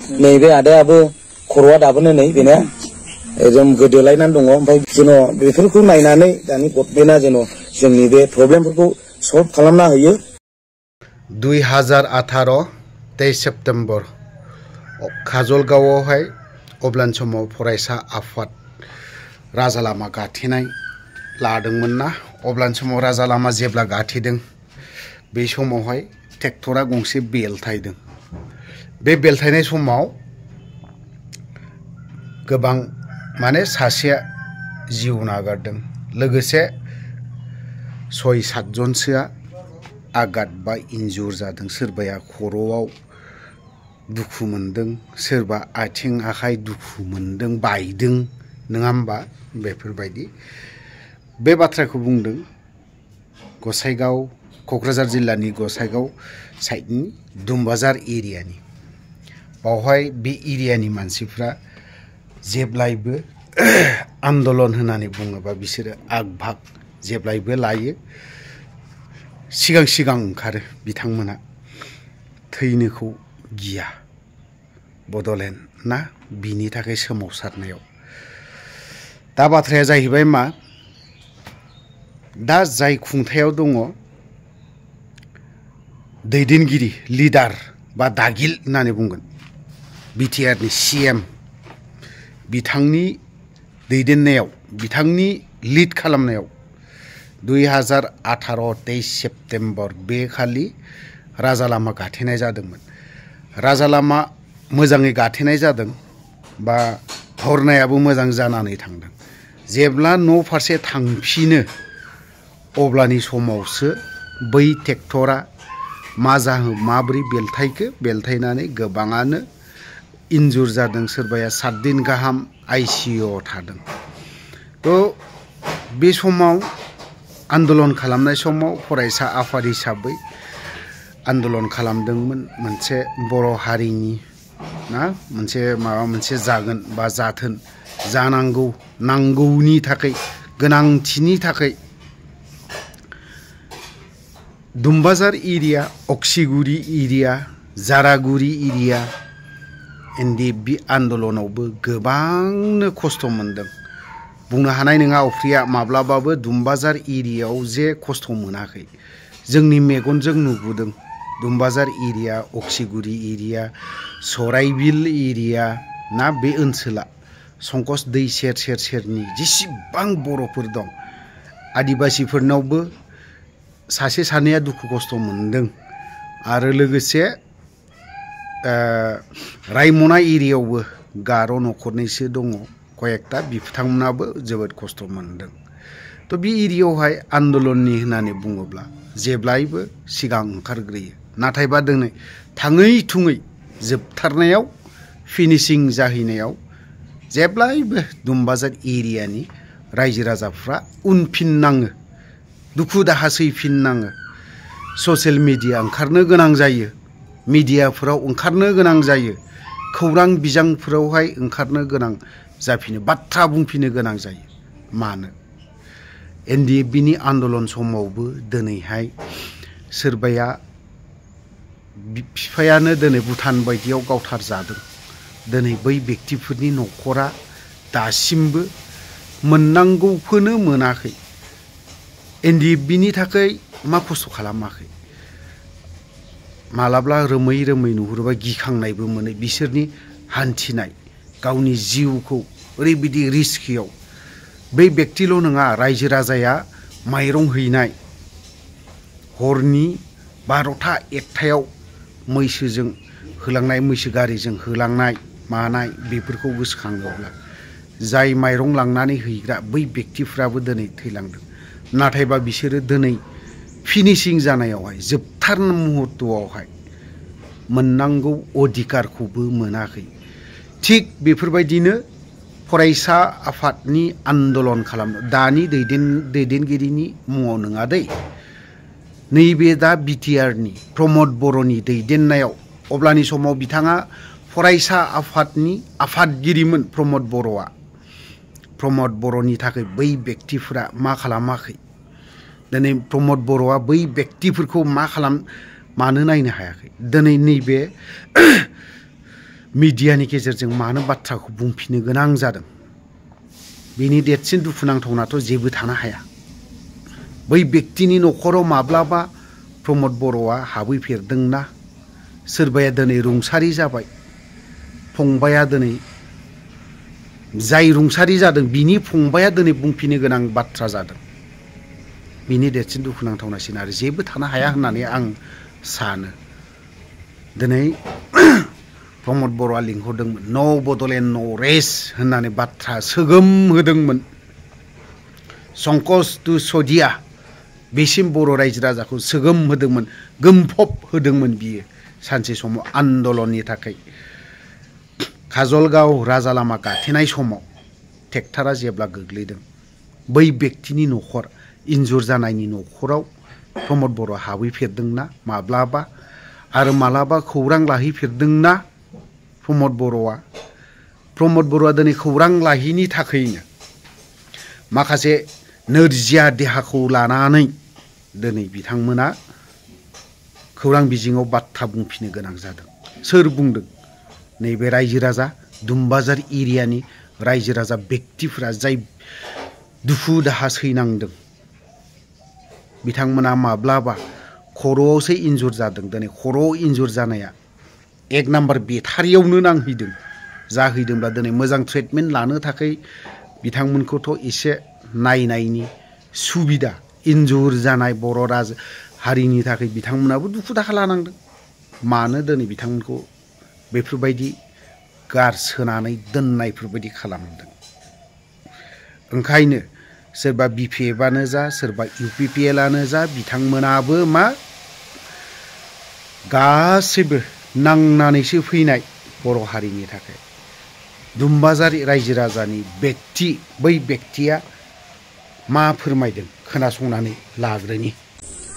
नैबे आदायाबो खर'आ दाबोनो नै बेना एकदम गोदोलायनानै दङ ओमफ्राय जेन' बेफोरखौ नायनानै दानि गभर्नमेन्टआ जेन' जोंनि बे प्रब्लेमफोरखौ सल्भ खालामना होयो 2018 23 सेप्तेम्बर काजलगावआवहाय अब्लानि समाव फरायसा आफाद राजा लामा गाथेनाय लादोंमोन ना अब्लानि समाव राजा लामा जेब्ला गाथेदों बे समावहाय ट्रेक्टरा गंसे बेलथायदों बे बेलथायनाय समाव गोबां माने सासेया जिउ नागारदों लोगोसे 6-7 जनसोआ आघात बा इन्जुर जादों सोरबाया खर'आव दुखु मोनदों सोरबा आथिं आखाइ दुखु मोनदों बायदों नङा होमबा बेफोरबायदि बे बाथ्राखौ बुंदों गसाइगाव क'क्राझार जिल्लानि गसाइगाव साइडनि दुमबाजार एरियानि बावहाय बे एरियानि मानसिफ्रा जेब्लायबो आन्दलन होननानै बुङोबा बिसोरो आग भाग जेब्लायबो लायो सिगां सिगां ओंखारो बिथांमोना थैनोखौ गिया बड'लेण्ड ना बिनि थाखाय सोमावसारनायाव दा बाथ्राया जाहैबाय मा दा जाय खुंथायाव दङ दैदेनगिरि लिडार बा दागिल होननानै बुंगोन बिटिआरनि सीएम बिथांनि दैदेननायाव बिथांनि लिड खालामनायाव 2018-23 सेप्तेम्बर बे खालि राजा लामा गाथेनाय जादोंमोन राजा लामा मोजाङै गाथेनाय जादों बा हरनायाबो मोजां जानानै थांदों जेब्ला न' फारसे थांफिनो अब्लानि समावसो बै ट्रेक्टरा माब्रै बेलथायनानै गोबाङानो इन्जुर जादों सोरबाया 7 दिन गाहाम आइसिइउआव थादों थ' बे समाव आन्दलन खालामनाय समाव फरायसा आफाद हिसाबै आन्दलन खालामदोंमोन मोनसे बर' हारिनि ना मोनसे माबा मोनसे जागोन बा जाथों जानांगौ नांगौनि थाखाय गोनांथिनि थाखाय दुमबाजार एरिया अक्सिगुरि एरिया जारागुरि एरिया एनडिएफबि आन्दलनावबो गोबांनो खस्थ' मोनदों बुंनो हानाय नङा अफ्रिया माब्लाबाबो दुमबाजार एरियायाव जे खस्थ' मोनाखै जोंनि मेगनजों नुबोदों दुमबाजार एरिया अक्सिगुरि एरिया सराइबिल एरिया ना बे ओनसोला संकस दै सेरनि जेसेबां बर'फोर दं आदिबासिफोरनावबो सासे सानैया दुखु खस्थ' मोनदों आरो लोगोसे रायमना एरियायावबो गार' न'खरनैसो दङ कयेकटा बिथांमोनाबो जोबोद खस्थ' मोनदों थ' बे एरियायावहाय आन्दलननि होननानै बुङोब्ला जेब्लायबो सिगां ओंखारग्रोयो नाथायबा दिनै थाङै थुङै जोबथारनायाव फिनिशिं जाहैनायाव जेब्लायबो दुमबाजार एरियानि रायजो राजाफ्रा उनफिननाङो दुखु दाहा सैफिननाङो ससियेल मिडिया ओंखारनो गोनां जायो मिडियाफोराव ओंखारनो गोनां जायो खौरां बिजोंफोरावहाय ओंखारनो गोनां जाफिनो बाथ्रा बुंफिननो गोनां जायो मानो एनडिएफबिनि आन्दलन समावबो दिनैहाय सोरबाया बिफायानो दिनै भुटान बायदियाव गावथार जादों दिनै बै व्यक्तिफोरनि न'खरा दासिमबो मोननांगौखौनो मोनाखै एनडिएफबिनि थाखाय मा खस्थ' खालामाखै मालाब्ला रोमै नुहुरोबा गिखांनायबो मोनो बिसोरनि हान्थिनाय गावनि जिउखौ ओरैबायदि रिस्कियाव बै व्यक्तिल' नङा रायजो राजाया माइरं हैनाय हरनि 12टा 1टायाव मैसोजों होलांनाय मैसो गारिजों होलांनाय मानाय बेफोरखौ गोसोखाङोब्ला जाय माइरं लांनानै हैग्रा बै व्यक्तिफ्राबो दिनै थैलांदों नाथायबा बिसोरो दिनै फिनिशिं जानायावहाय जोबथार मुहूर्तआवहाय मोननांगौ अधिकारखौबो मोनाखै थिग बेफोरबायदिनो फरायसा आफादनि आन्दलन खालामनो दानि दैदेनगिरिनि मुङाव नङा दै नैबे दा बिटिआरनि प्रमद बर'नि दैदेननायाव अब्लानि समाव बिथाङा फरायसा आफादनि आफादगिरिमोन प्रमद बर'नि थाखाय बै व्यक्तिफोरा मा खालामाखै दिनै प्रमद बर'आ बै व्यक्तिफोरखौ मानो नायनो हायाखै दिनै नैबे मीडियानि गेजेरजों मानो बाथ्राखौ बुंफिननो गोनां जादों बेनि देरसिन दुखुनांथावनाथ' जेबो थानो हाया। बै व्यक्तिनि न'खराव माब्लाबा प्रमद बर'आ हाबैफेरदोंना सोरबाया दिनै रुंसारि जाबाय, फंबाया दिनै जाय रुंसारि जादों बिनि फंबाया दिनै बुंफिननो गोनां बाथ्रा जादों। बिनि देरसिन दुखुनांथावनासिन आरो जेबो थानो हाया होननानै आं सानो। दिनै प्रमद बर'आ लिंहरदोंमोन नो बड'लेण्ड नो रेस्ट होननानै बाथ्रा सोगोम होदोंमोन। संकस तु सदिया बेसिम बर' रायजो राजाखौ सोगोम होदोंमोन, गोमफब होदोंमोन बियो सानसे समाव आन्दलननि थाखाय। काजलगाव राजा लामा गाथेनाय समाव ट्रेक्टरा जेब्ला गोग्लैदों बै व्यक्तिनि न'खर इन्जुर जानायनि न'खराव प्रमद बर'आ हाबैफेरदोंना माब्लाबा आरो मालाबा खौरां लाहैफेरदोंना प्रमद बर'आ दिनै खौरां लाहैनि थाखायनो माखासे नोरजिया देहाखौ लानानै दिनै बिथांमोना खौरां बिजोङाव बाथ्रा बुंफिननो गोनां जादों। सोर बुंदों? नैबे रायजो राजा दुमबाजार एरियानि रायजो राजा व्यक्तिफोरा जाय दुखु दाहा सैनांदों बिथांमोना माब्लाबा खर'आवसो इन्जुर जादों। दिनै खर'आव इन्जुर जानाया एक नाम्बार बेटारियावनो नांहैदों। जाहैदोंब्ला दिनै मोजां ट्रिटमेन्ट लानो थाखाय बिथांमोनखौथ' एसे नायनायनि सुबिदा इन्जुर जानाय बर' हारिनि थाखाय बिथांमोनाबो दुखु दाहा लानांदों। मानो दिनै बिथांमोनखौ बेफोरबायदि गारसोनानै दोननायफोरबायदि खालामदों? ओंखायनो सोरबा BPFआनो जा सोरबा UPPLआनो जा बिथांमोनाबो मा गासैबो नांनानैसो फैनाय बर' हारिनि थाखाय। दुमबाजार रायजो राजानि व्यक्ति बै व्यक्तिया मा फोरमायदों खोनासंनानै लाग्रोनि।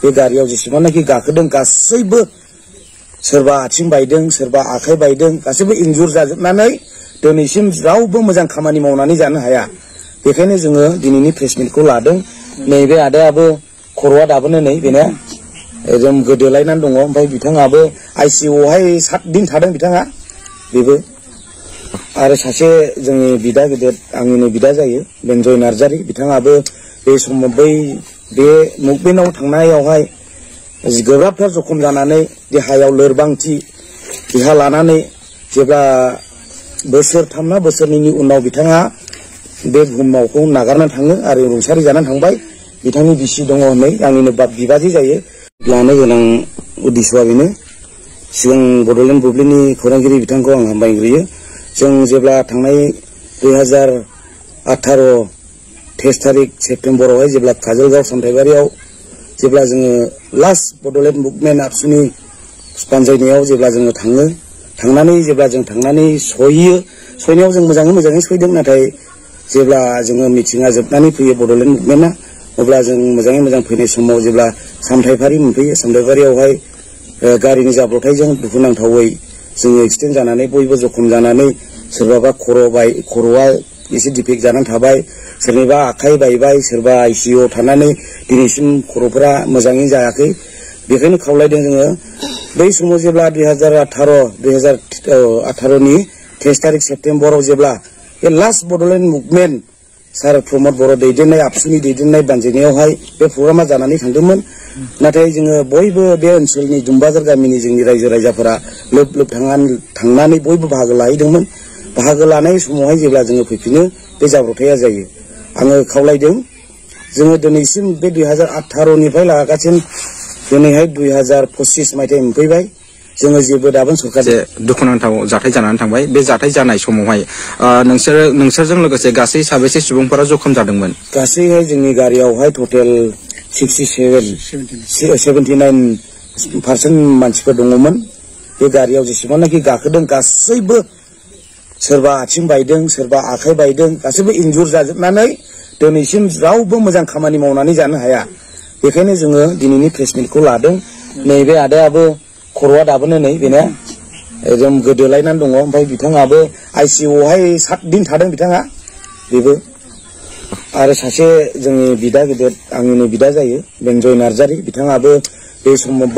बे गारियाव जेसेबांनाखि गाखोदों गासैबो सोरबा आथिं बायदों सोरबा आखाइ बायदों गासैबो इन्जुर जाजोबनानै दिनैसिम रावबो मोजां खामानि मावनानै जानो हाया। बेखायनो जोङो दिनैनि प्रेस मिटखौ लादों। नैबे आदायाबो खर'आ दाबोनो नै बेना एकदम गोदोलायनानै दङ। ओमफ्राय बिथाङाबो ICUआवहाय 7 दिन थादों बिथाङा बेबो। आरो सासे जोंनि बिदा गेदेर आंनिनो बिदा जायो बेनजय नार्जारी बिथाङाबो बे समाव बे मुभमेन्टआव थांनायावहाय गोब्राबथार जखम जानानै देहायाव लोरबांथि देहा लानानै जेब्ला बोसोरथाम ना बोसोरनैनि उनाव बिथाङा बे बुहुमावखौ नागारनानै थाङो आरो रुंसारि जानानै थांबाय। बिथांनि बिसि दङ नै आंनिनो बिबाजै जायो। लानो गोनां उद्देश्यआ बेनो। सिगां बड'लेण्ड बुब्लिनि खौरांगिरि बिथांखौ आं हामबायग्रोयो। जों जेब्ला थांनाय 2018 23 तारिख सेप्तेम्बरावहाय जेब्ला काजलगाव सामथाइबारियाव जेब्ला जोङो लास्ट बड'लेण्ड मुभमेन्ट आबसुनि बानजायनायाव जेब्ला जोङो थांनानै जेब्ला जों थांनानै सहैनायाव जों मोजाङै सहैदों। नाथाय जेब्ला जोङो मिटिङा जोबनानै फैयो बड'लेण्ड मुभमेन्टआ अब्ला जों मोजाङै मोजां फैनाय समाव जेब्ला सामथाइबारि मोनफैयो सामथाइबारियावहाय गारिनि जाब्रबथायजों दुखुनांथावै जोङो एक्सिडेन्ट जानानै बयबो जखम जानानै सोरबाबा खर'आ एसे डिफेक्ट जानानै थाबाय, सोरनिबा आखाइ बायबाय, सोरबा ICUआव थानानै दिनैसिम खर'फोरा मोजाङै जायाखै। बेखायनो खावलायदों जोङो बै समाव जेब्ला 2018नि 23 तारिख सेप्तेम्बराव जेब्ला बे लास्ट बड'लेण्ड मुभमेन्ट सार प्रमद बर' दैदेननाय आबसुनि दैदेननाय बानजायनायावहाय बे प्रग्रामा जानानै थांदोंमोन। नाथाय जोङो बयबो बे ओनसोलनि दुमबाजार गामिनि जोंनि रायजो राजाफोरा लोब थांनानै बयबो बाहागो लाहैदोंमोन। बाहागो लानाय समावहाय जेब्ला जोङो फैफिनो बे जाब्रबथाया जायो। आङो खावलायदों जोङो दिनैसिम बे 2018निफ्राय लागासिनो दिनैहाय 2025 मायथाइ मोनफैबाय। जोङो जेबो दाबो सरकार दुखुनांथाव जाथाय जानानै थांबाय। बे जाथाय जानाय समावहाय नोंसोरजों लोगोसे गासै साबेसे सुबुंफोरा जखम जादोंमोन? गासैहाय जोंनि गारियावहाय टटेल 79% मानसिफोर दङमोन। बे गारियाव जेसेबांनाखि गाखोदों गासैबो सोरबा आथिं बायदों सोरबा आखाइ बायदों गासैबो इन्जुर जाजोबनानै दिनैसिम रावबो मोजां खामानि मावनानै जानो हाया। बेखायनो जोङो दिनैनि प्रेस मिटखौ लादों। नैबे आदायाबो खर'आ दाबोनो नै बेना एकदम गोदोलायनानै दङ। ओमफ्राय बिथाङाबो ICUआवहाय 7 दिन थादों बिथाङा बेबो। आरो सासे जोंनि बिदा गेदेर आंनिनो बिदा जायो बेनजय नार्जारी बिथाङाबो बे समाव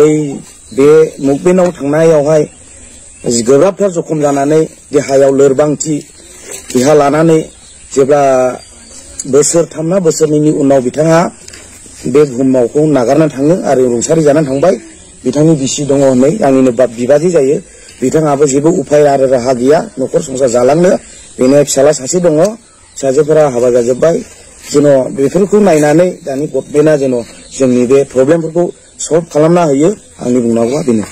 बे मुभमेन्टआव थांनायावहाय गोब्राबथार जखम जानानै देहायाव लोरबांथि देहा लानानै जेब्ला बोसोरथाम बोसोरनैनि उनाव बिथाङा बे बुहुमावखौ नागारना थाङो आरो रुंसारि जानानै थांबाय। बिथांनि बिसि दङ नै आंनिनो बिबाजै जायो। बिथाङाबो जेबो उफाय आरो राहा गैया न'खर संसार जालांनो। बेनो फिसाला सासे दङ, फिसाजोफोरा हाबा जाजोब्बाय। जेन' बेफोरखौ नायनानै दानि गभर्नमेन्टआ जेन' जोंनि बे प्रब्लेमफोरखौ सल्भ खालामना होयो। आंनि बुंनांगौआ बेनो।